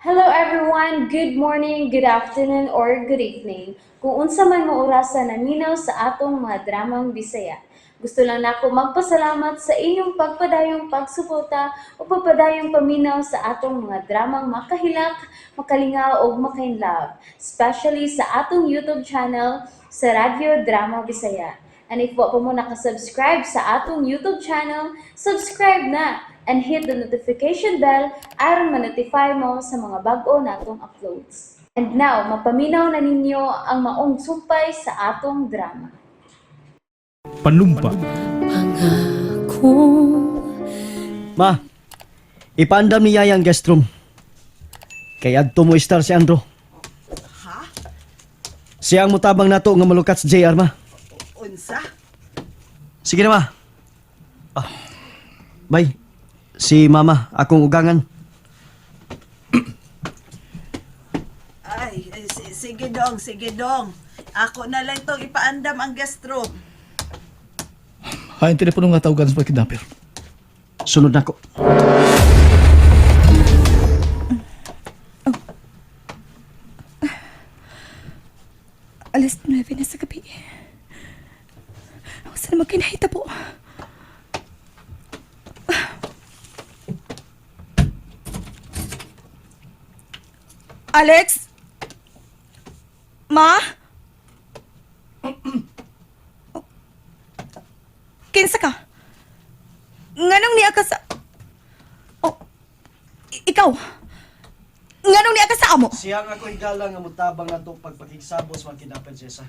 Hello everyone! Good morning, good afternoon, or good evening. Kung unsa man mo orasa naminaw sa atong mga dramang Bisaya. Gusto lang nako magpasalamat sa inyong pagpadayong pagsuporta o pagpadayong paminaw sa atong mga dramang makahilak, makalingaw ug makainlove, especially sa atong YouTube channel sa Radyo Drama Bisaya. And if wa pa mo nakasubscribe sa atong YouTube channel, subscribe na and hit the notification bell aron ma-notify mo sa mga bag-o natong uploads. And now, mapaminaw na ninyo ang maong sumpay sa atong drama. Panumpa. Ma, ipaandam ni Yaya ang guest room. Kay adto mo star si Andro. Ha? Siya ang mutabang nato nga malukat sa JR, ma. Unsa? Sige na, ma. Ah, bay, si mama, akong ugangan. Ay, eh, sige dong, sige dong. Ako na lang tong ipaandam ang guest room. Hain telepono nga tawagan sa kidnapper. Sunod nako. Alas 9 na sa gabi. Ako sana magkinahita po. Alex? Ma? Kinsa ka? Nganong niya ka sa... Oh, ikaw? Nganong niya ka sa amo? Siya ang ako higala nga mutabang nato pagpakigsabo sa mga kidnapper, Jessa.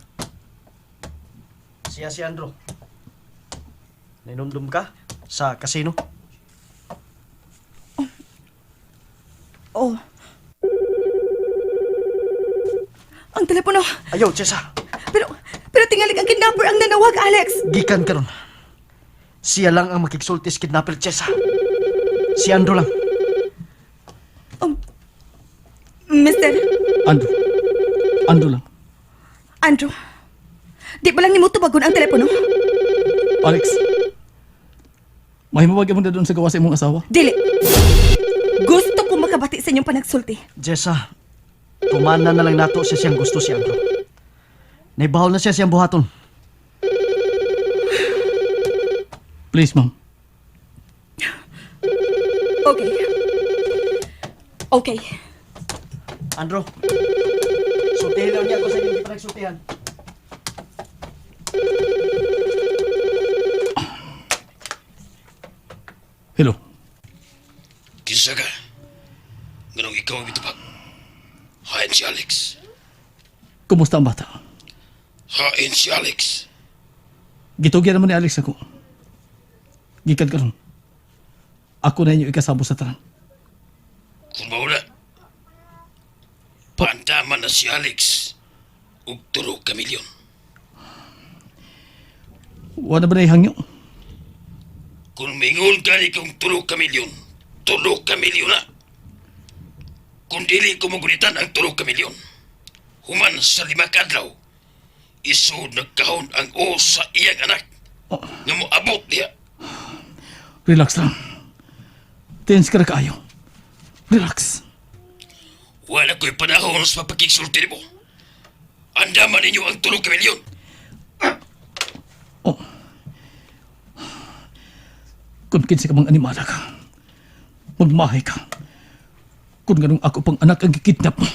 Siya si Andro. Nainumdum ka sa kasino? Oh. Ang telepono. Ayaw, Jessa. Pero tingali ang kidnapper ang nanawag, Alex. Gikan karon. Siya lang ang makigsulti sa kidnapper, Jessa. Si Andro lang. Mr. Andrew. Andrew lang. Andrew. Di ba lang nimo tubagon ang telepono? Alex. Mahimawag mo na doon sa gawa sa imong asawa. Dili. Gusto ko makabati sa inyong panagsulti. Jessa, tumana na lang nato siya siyang gusto si Andro. Naibahol na siya siyang buhaton. Please, ma'am. Okay. Okay. Andro, sultihin lang niya ako sa inyong panagsultihan. Hello. Kinsa ka? Nganong ikaw ang mitubag? Hain si Alex. Kumusta ang bata? Hain si Alex. Gitugyan naman ni Alex ako. Gikan karon. Ako na inyo ikasabo sa tanan. Kung mauna, paandaman na si Alex ug tulo ka milyon. Wala ba na ihangyo? Kung mingon ka ni kong tulo ka milyon, tulo ka milyon na. Kung dili ko magunitan ang tulo ka milyon, human sa 5 ka adlaw, isod nagkahon ang o sa iyang anak nga moabot niya. Relax lang. Tense ka na kaayo. Relax. Wala ko'y panahon sa pagkiksulti mo. Andaman ninyo ang tulo ka milyon. Oh. Kung kinsa ka mang animala ka, magmahay ka. Kung ganong ako pang anak ang gikidnap mo.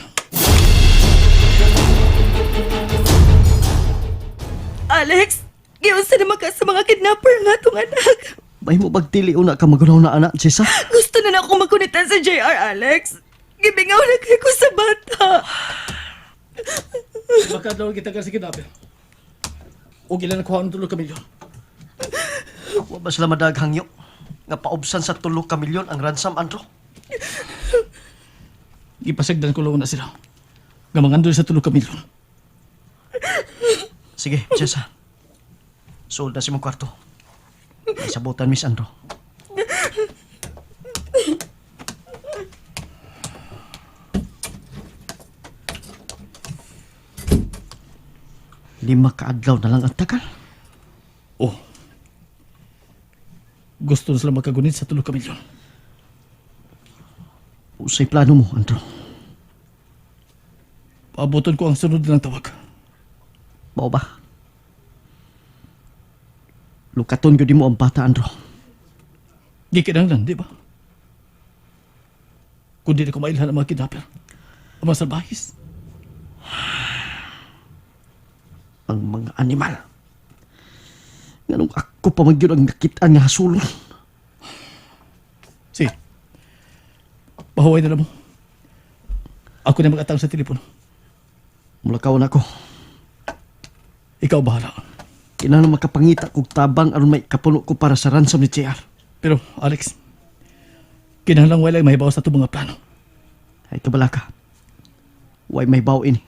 Alex, giunsa naman ka sa mga kidnapper nga itong anak. May mo bagtili una ka magunaw na anak, Jessa. Gusto na na akong magkunitan sa JR, Alex. Gibingaw na kayo ko sa bata. Baka daw kita ka sa kidnapper. O ilan nakuha ang tulo ka milyon. Wa ba sila madaghangyo? Nga paubsan sa tulo ka milyon ang ransom, Andro? Gipasagdan ko lang na sila. Nga mangandoy sa tulo ka milyon. Sige, Jessa. Suod na si mong kwarto. May sabutan, Miss Andro. Lima kaadlaw na lang ang tagal. Oh. Gusto na sila makagunit sa tulo ka milyon. Usay plano mo, Andro. Paabuton ko ang sunod ng tawag. Mao ba? Lukaton gyud mo ang bata, Andro. Gikinahanglan, di ba? Kung di na ko mailhan ang mga kidnapper, ang mga salbahis. Ang mga animal. Nganong ako pa man gyud ang nakitaan nga hasulon. Sige. Pahuway na lang mo. Ako na mag-atang sa telepono. Mulakaw na ako. Ikaw bahala. Kinahanglan makapangita kog tabang aron may kapuno ko para sa ransom ni JR. Pero, Alex, kinahanglan walay mahibaw sa itong mga plano. Ay kabala ka. Way may baw ini.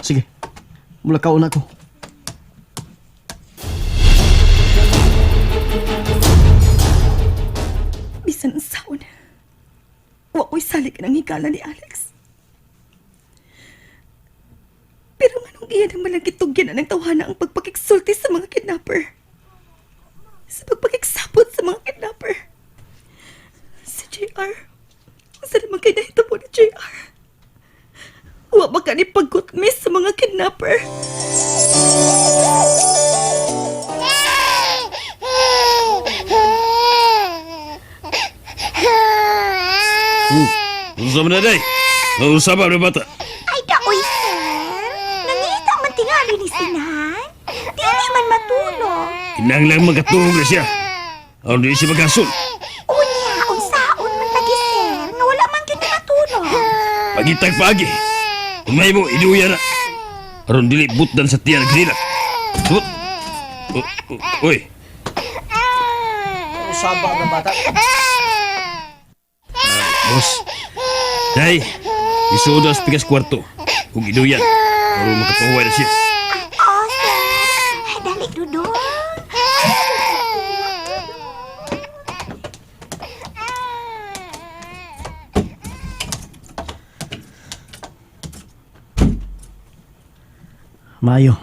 Sige. Mulakaw na ako. Bisan ang saon. Wa ko'y salig ng higala ni Alex. Pero nganong iya naman lang gitugyan na ng tawhana ang pagpakigsulti sa mga kidnapper? Sa pagpakigsabot sa mga kidnapper? Si JR. Unsa naman kay nahitabo ni JR? Wa ba ka ni pagkutmis sa mga kidnapper? Unsa man na day? Unsa ba na bata? Ay, daoy, sir. Nangita man tingali ni Sinahan. Dili man matulog. Kinahanglan makatulog na siya. Aron di siya maghasol. Unya, unsaon man lagi, sir, nga wala man gyud matulog. Pagitag paagi. Kung may mo, iduya na. Aron dili butdan sa tiyan kanila. Tut. Uy, Usaba ng bata. boss. Day, isuod ang pikas kwarto. Kung iduyan, aron makapahuway na siya. Oh, sir. Ay, dali, dudong. Maayo.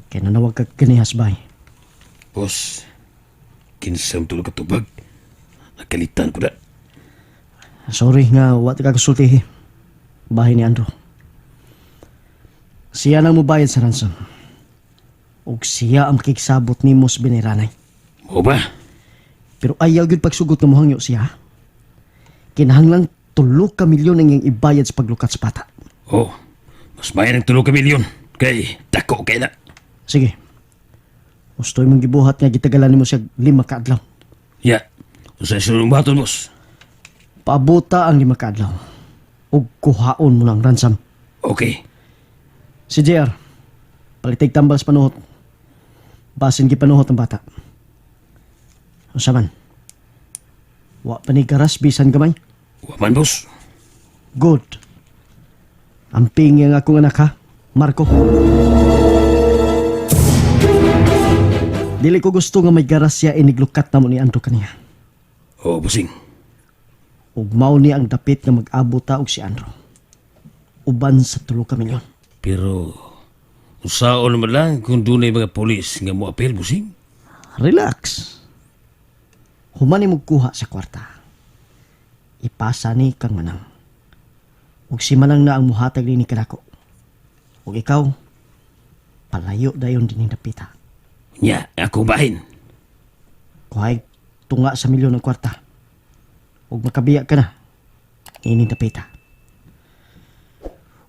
Kay nanawag ka kanihas bay. Boss, kinsam tulog katubag. Nakalitan ko na. Sorry nga wa ta kasultihi. Bahay ni Andrew. Siya nang mubayad sa ransom. Ug siya ang makigsabot nimo sa biniranay. Mao ba? Pero ayaw gyud pagsugot nga mohangyo siya. Kinahanglang 3 ka milyon ang iyang ibayad sa paglukat sa bata. Oh, mas may ng 3 ka milyon. Kay, dako kay na. Sige. Gusto imong gibuhat nga gitagalan nimo siya 5 ka adlaw. Ya, usa sa sunod baton, boss. Paabota ang 5 ka adlaw. Ug kuhaon mo ng ransom. Okay. Si JR, palitig tambal sa panuhot. Basin gipanuhot ang bata. Unsa man? Wa pa ni garas bisan gamay. Wa man, boss. Good. Amping ang akong anak ha, Marco. Dili ko gusto nga may garas siya iniglukat na mo ni Andrew kaniya. Oh, bossing. Ug mao ni ang dapit nga mag-abot ta og si Andrew. Uban sa 3 ka milyon. Pero, usaon naman lang kung dunay mga polis nga moapil, bossing. Relax. Human mo kuha sa kwarta. Ipasa ni kang Manang. Ug si Manang na ang muhatag ni kanako. Ug ikaw, palayo dayon dinhi dapita. Nya, ako bahin. Kuhay tunga sa milyon ng kwarta. Ug makabiya ka na. Ining dapita.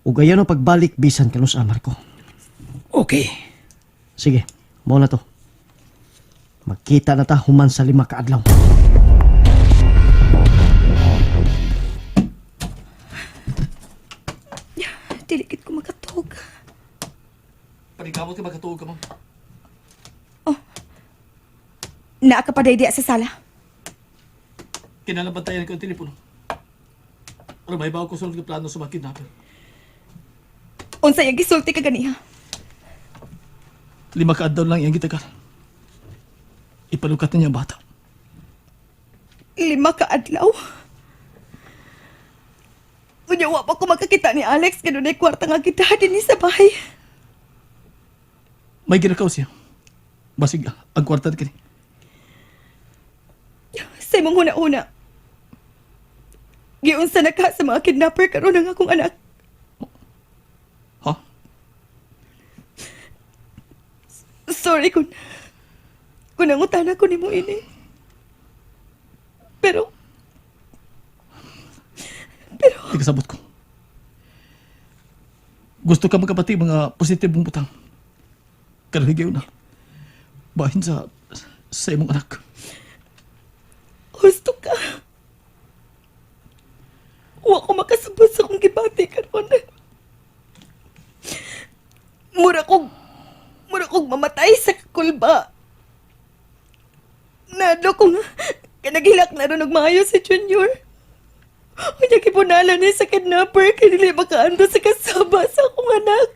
Ug ayan ang pagbalik bisan kanus Marco. Okay. Sige, mao na to. Magkita na ta human sa 5 ka adlaw. Dili gid ko makatug. Panikamot ka magkatuog ka, ma'am. Naa ka pa diay diya sa sala. Kinahanglan bantayan ko ang telepono. Aron mahibaw ko sunod nga plano sa mga kidnapper. Unsa yang gisulti ka ganiha? 5 ka adlaw lang iyang gitagal. Ipalukat na niya ang bata. 5 ka adlaw. Unya wa pa ko makakita ni Alex kay dunay kwarta nga kita dinhi sa bahay. May ginakaw siya. Basig, ang kwarta kini. Sa imong huna-huna. Giunsa na ka sa mga kidnapper karon ang akong anak. Sorry kung nangutana ko nimo ini. Pero, pero, Di kasabot ko. Gusto ka magkabati mga positibong butang. Pero higayon na. Bahin sa imong anak. Husto ka. Wa ko makasabot sa akong gibati karon. Mura kog mamatay sa kulba. Nadlo ko nga kanaghilak na ron og maayo si Junior. Unya gipunala ni sa kidnapper kay dili makaando sa kasaba sa akong anak.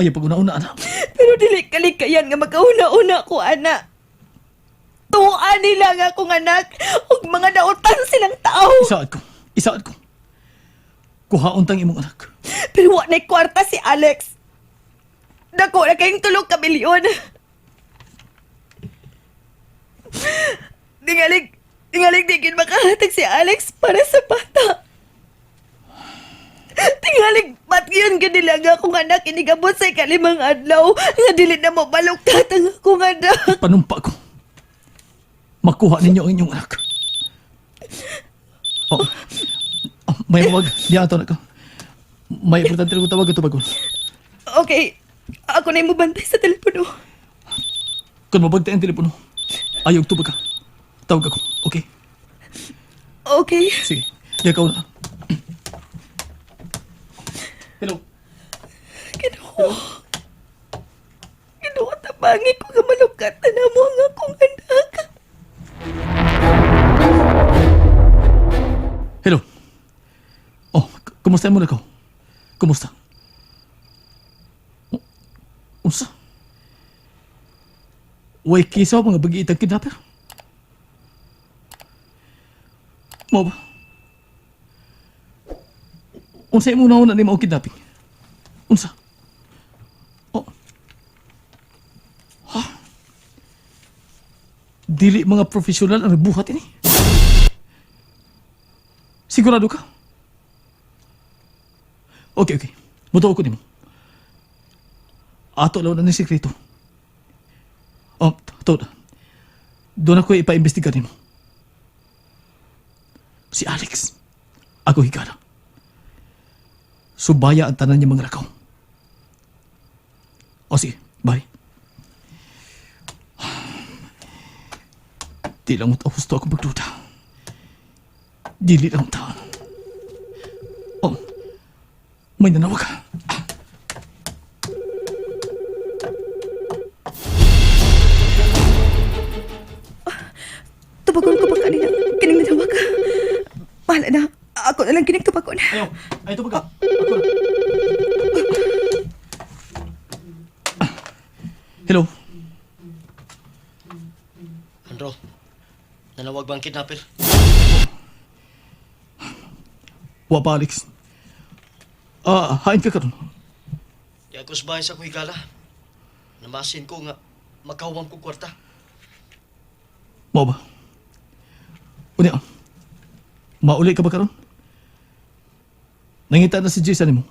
Ayaw pag una-una, anak. Pero dili kalikayan nga magkauna-una ko, ana. Tuwa nila nga akong anak ug mga nautan silang tao. Isaad ko. Isaad ko. Kuhaon tang imong anak. Pero wa na'y kwarta si Alex. Dako na kayong tulog ka milyon. Tingalig, tingalig di gid makahatag si Alex para sa bata. Tingalig, ba't yun ganila nga akong anak inigabot sa ikalimang adlaw nga dili na mo baluktat ang akong anak. Panumpa ko. Makuha ninyo ang inyong anak. Oh. Oh, may mawag. Di ato na ko. May importante ko tawag ito bagon. Okay, ako na yung mabantay sa telepono. Kung mabagta ang telepono, ayaw tubag ka. Tawag ako. Okay? Okay. Sige. Di ka una. Hello. Ginoo. Ginoo, tabangi ko nga malukat na mo ang akong anak. Hello. Oh, kumusta mo na ko? Kumusta? Unsa? Way kisaw mga bagiitang kidnapper? Mo ba? Unsa imong nauna ni mao kidnapping? Unsa? Oh. Ha? Dili mga profesional ang nagbuhat ini. Sigurado ka? Okay, okay. Mutuo ko nimo. Ato lang na ni sekreto. Oh, to. Doon ako ipaimbestiga nimo. Si Alex. Ako higala. Subaya ang tanan niya mga lakaw. O sige, bye. Di lang mo gusto ako magduda. Dili lang taon. Oh, may nanawag. Tubagon ko ba kanina? Kining nanawag ka. Bahala na. Ako na lang kining tubagon. Ayaw, ayaw tubag ka. Ako na. Hello. Andro, nanawag ba ang kidnapper? Wa pa, Alex. Ah, hain ka karon. Di ako sa bahay sa akong higala. Namasin ko nga makawang ko kwarta. Mao ba? Unya. Mauli ka ba karon? Nangita na si Jason nimo.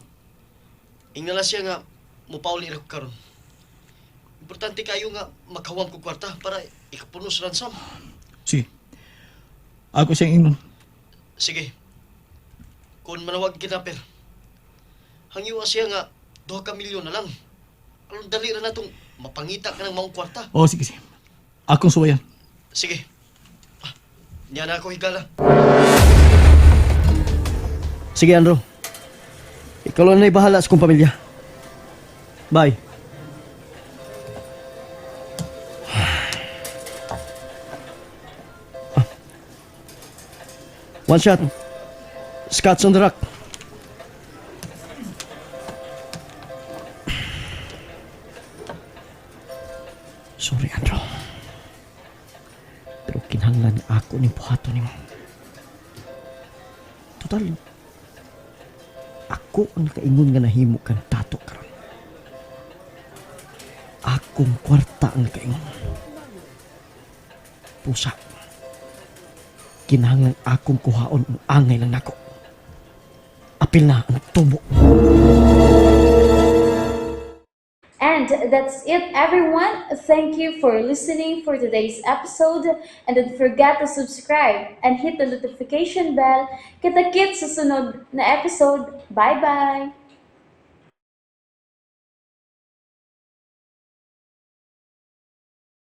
Ingala siya nga mupauli ra ko karon. Importante kayo nga makawang ko kwarta para ikapuno sa ransom. Sige. Ako siyang ingnon. Sige. Kung manawag ang kidnapper, hangyo siya nga 2 ka milyon na lang. Aron dali ra natong mapangita ka ng maong kwarta. Oh, sige, sige. Akong suwayan. Sige. Ah, niya na ako higala. Sige, Andro. Ikaw lang na bahala sa kong pamilya. Bye. Ah. One shot. Scott's on the rock. Sorry, Andro. Pero kinahanglan ako ning buhaton nimo. Total, ako ang nakaingon nga nahimo kang tato karon. Akong kwarta ang nakaingon. Pusa. Kinahanglan akong kuhaon ang angay lang nako. Apil na ang tubo. And that's it, everyone. Thank you for listening for today's episode. And don't forget to subscribe and hit the notification bell. Kita-kits sa sunod na episode. Bye-bye!